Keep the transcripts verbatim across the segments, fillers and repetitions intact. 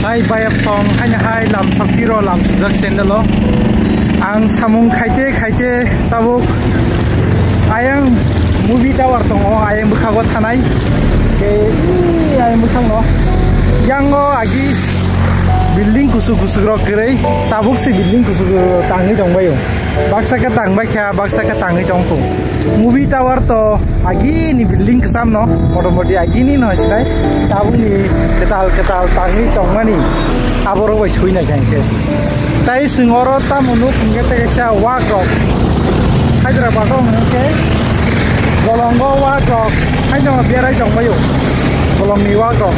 Hai bayap song, haino hai lam sakti ro lam sujak sendalo. Ang samung khaite khaite tabuk ayang movie tower tongo, ayang bwkhago thanai. Tei ayang bwkhakno yango agi building kusuk kusuk rok kwrwi, tabuk se building kusuk kusuk rok tangwi tongbaio. Baksa khe tangbai kha, baksa khe tangwi tongthung. Movie tower to agini building kwcham no, motamoti agini no sinai, tabukni kwtal kwtal tangwi tongmani aborok bai sui nai kha hinkhe. Tai chwng oro tamo nuk hinkhe tei kaisa wak rok Hyderabad o hinkhe bolongo wak rok haino berai tongbaio, bolongni wak rok.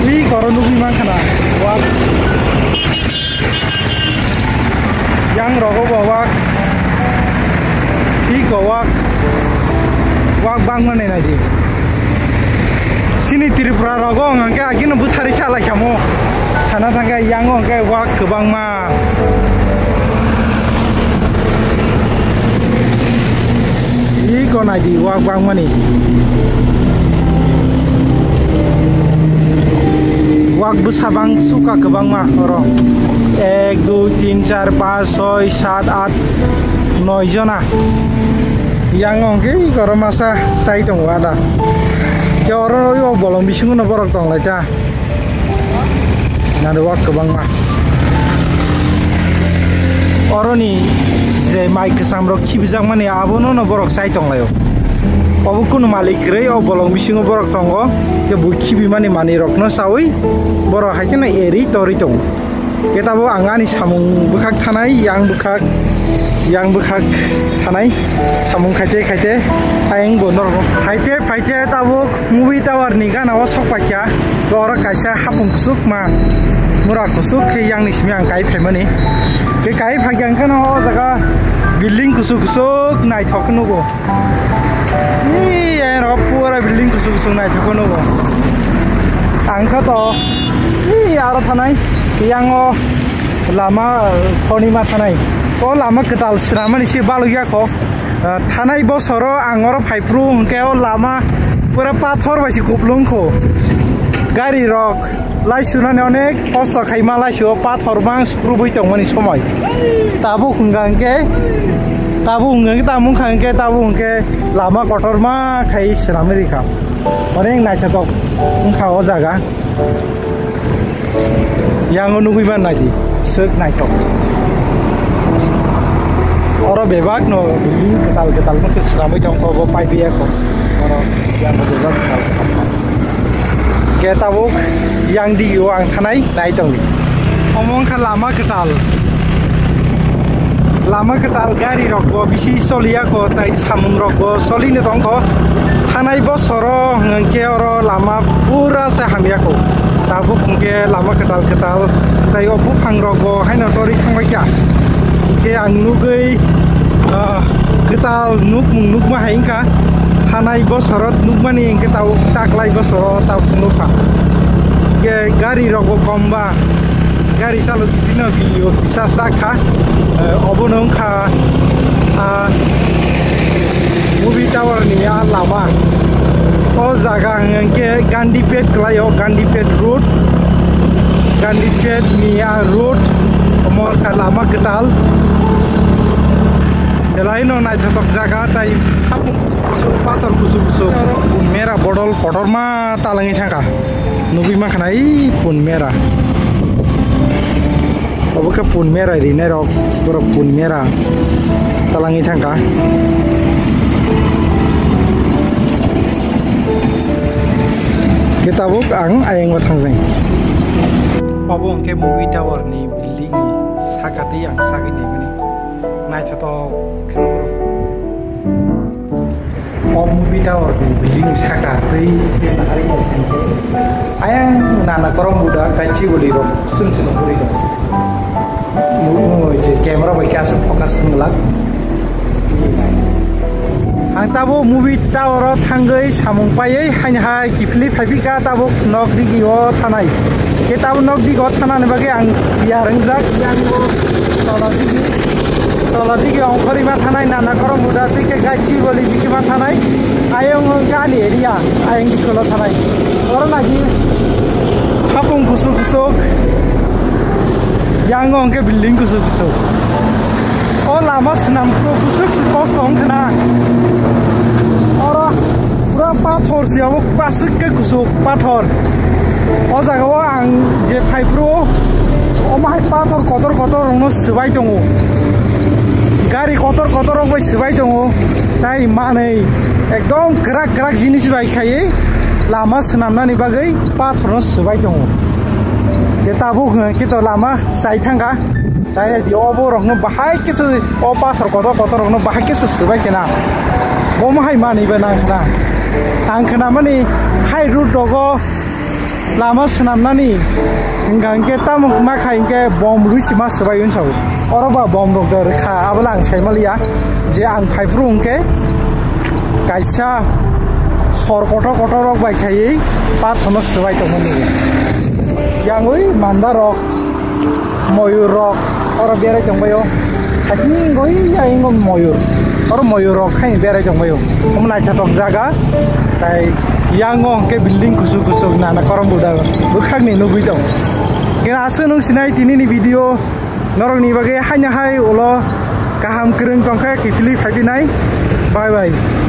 Ui koro nugwi mankha na wak. Yang rogo bo wak, tiko wak, wak bangma nai nai di. Sini Tripura rogo hwnkhe agino bwthari salai khamo. Sana thangkhe yang hwnkhe wak kwbangma. Iko nai di wak bangmani. Wak bwsa bang suka kwbangma oro. Ek, dui, tin, char, panch, soi, sat, at, noi jona. Yang hwnkhe oro masa sai tongo ada. Ke oro o bolong bisingo no borok tong lai ta. Naro wak kwbangma. Oroni je mai kwcham rok khibijakmani abono no borok chai tonglaio. Obo kunu malik kwrwi, o bolong bisingo borok tongo. Ke bo khibimani manwi rokno chawi borok hai kheno eri torwi tongo. Ke tabuk ang ani samung bwkhak thanai, yang bwkhak, yang bwkhak thanai, samung khaite khaite ayang bo norok khaite phaite tabuk movie tower ni gana o sok paikha. Borok kaisa hapung kusuk ma mura kusuk khe yang ni simi ang kai phaimani. Ke kai phaikha ang kheno o jaga building kusuk kusuk naithok nugo. Ee, ayang rok pura building kusuk kusuk naithok nugo. Ang kha to, ee, aro thanai, yango lama khornima thanai. O lama kwtal swnamani se balok ya kho. Ah, thanai bosoro ang oro phaiphru hwnkhe o lama pura pathor bai se kuplung kho. Gari rok laisunani onek kosto khaima laisio, pathor mang sukrubui tongmani somoi. Tabuk hwnkha hwnkhe, tabuk hwnkha hwnkhe, tabuk wngkha hwnkhe, tabuk hwnkhe lama kotorma khai swnamwi rikha. Onek naithotok wngkha o jaga. Yango nugui man nai di, sek naithok. Oro bebak no building kwtal kwtal no se swnamwi tong kho, bo pai biya kho. Oro yango bebak kwtal kwtal. Ke tabuk yang digi o ang thanai nai tong di. Omo wngkha lama kwtal. Lama kwtal gari rok bo bisi choliya kho, tai samung rok bo solino tong kho. Thanai bosoro hwnkhe oro lama pura se hamya kho. Tabuk hwnkhe lama kwtal kwtal, tai o buphang rok bo haino torwi thangbai kha. Hwnkhe ang nugui, ah, kwtal nukmung nukma hai wngkha. Thanai bosoro nukmani hwnkhe tabuk taklai bosoro tabuk nukha. Hwnkhe gari rok bo kom ba. Gari chalo twi no video kisa sa kha. Eh, obo no wngkha, ah, movie tower ni a lama. O jaga hwnkhe Gandhipet kwlai o, Gandhipet road. Gandhipet ni a road. Omo wngkha lama kwtal. Belai no naithotok jaga tai hapung kusuk kusuk, pathor kusuk kusuk. Mera bodol kotorma talangwi thangkha. Nugui mankha na i pun mera. Obo khe pun mera rinai rok, borok pun mera talangwi thangkha. Khe tabuk ang ayang o thangnai. Obo hwnkhe movie tower ni building ni saka tei ang sagwi naimani. Naithotok khe. O movie tower ni building ni saka tei ayang nana korong buda kachi boli rok sung sung boli rok. Mo-, mo-, je camera bai khe aswk focus wng glak. Ang tabuk movie tower o thangwi samung paiwi haini hai kiphilwi phaiphikha tabuk nok digi o thanai. Khe tabuk nok digi o thanani bagwi ang tiyar wngjak. Yang o tola digi, tola digi ongkhorwi ma thanai, nana korong buda twi khe gachi boli digi ma thanai. Ayang o ani area, ayang digi o thanai. Oro nagi hapung Kusuk kusuk. Yang o hwnkhe building kusuk kusuk. O lama swnam kro kusuk se kosto wngkha na. Oro pura pathor se abo kwswk khe kusuk pathor. O jaga o ang je phai phuru omo hai pathor kotor kotor rokno swbai tongo. Gari kotor kotor rok bai swbai tongo. Tai manwi ekdom kwrak kwrak jinis bai khaiwi lama swnamnani bagwi pathorno swbai tongo. Je tabuk hwnkhe to lama chai thangkha. Tai di o borokno bahai kisa o pathor kotor kotor rokno bahai kisa swbai khena. Bomo hai manwi ba nang khna. Ang khnamani hai road rogo lama swnamnani hwnkha hwnkhe tamo ma khai hwnkhe bom rwi se ma swbai wng sao. Oro ba bom rok da rwkha, abo le ang sai maliya je ang phai phuru hwnkhe kaisa sor kotor kotor rok bai khaiwi pathorno swbai tongmani. Yangwi manda rok, moyur rok oro berai tongbaio. Haising goi ya ingo moyur. Oro moyur rok khai berai tongbaio. Omo naithotok jaga. Tai yango hwnkhe building kusuk kusuk nana korom buda bwkhakni nugwi tongo. Khe aswk nwng sinai tinini video norokni bagwi haino hai ulo kaham kwrwng tongkha kiphilwi phaiphinai. Bye bye.